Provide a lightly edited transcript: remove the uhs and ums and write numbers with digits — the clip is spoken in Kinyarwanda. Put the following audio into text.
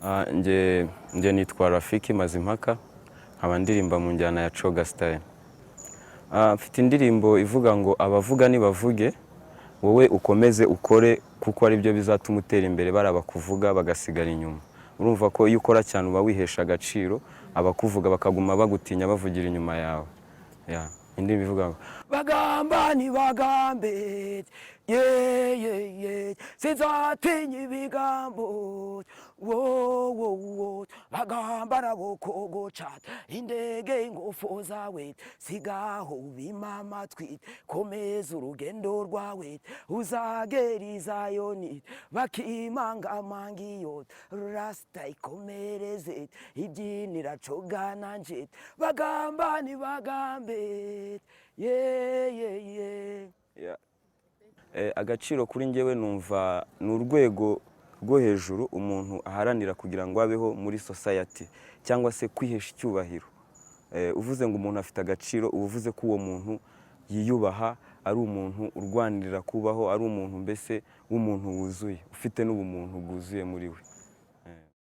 Nge nitwa Rafiki Mazimpaka, nkaba ndirimba mu njyana ya Coga Style. Mfite indirimbo ivuga ngo abavuga nibavuge, wowe ukomeze ukore kuko ari byo bizatuma utera imbere, bari abakuvuga bagasigara inyuma. Urumva ko iyo ukora cyane uba wihesha agaciro, abakuvuga bakaguma bagutinya bavugira inyuma yawe. Yeah. Indirimbo ivuga ngo Bagamba ntibagambe, ye ye ye, sinzatinya ibigambo, wo wo wo. Bagamba nabo kogoca indege ingufu zawe, sigaho ubima amatwi, komeza urugendo rwawe, uzagera i Zayoni bakimangamanga. Iyo rasita ikomereze ibyinira coga nanje. Bagamba ntibagambe, ye ye ye. Yeah. Agaciro kuri njyewe numva ni urwego rwo hejuru umuntu aharanira kugira ngo abeho muri society cyangwa se kwihesha icyubahiro. Uvuze ngo umuntu afite agaciro, uba uvuze ko uwo muntu yiyubaha, ari umuntu urwanirira kubaho, ari umuntu mbese w'umuntu wuzuye, ufite n'ubumuntu bwuzuye muri we.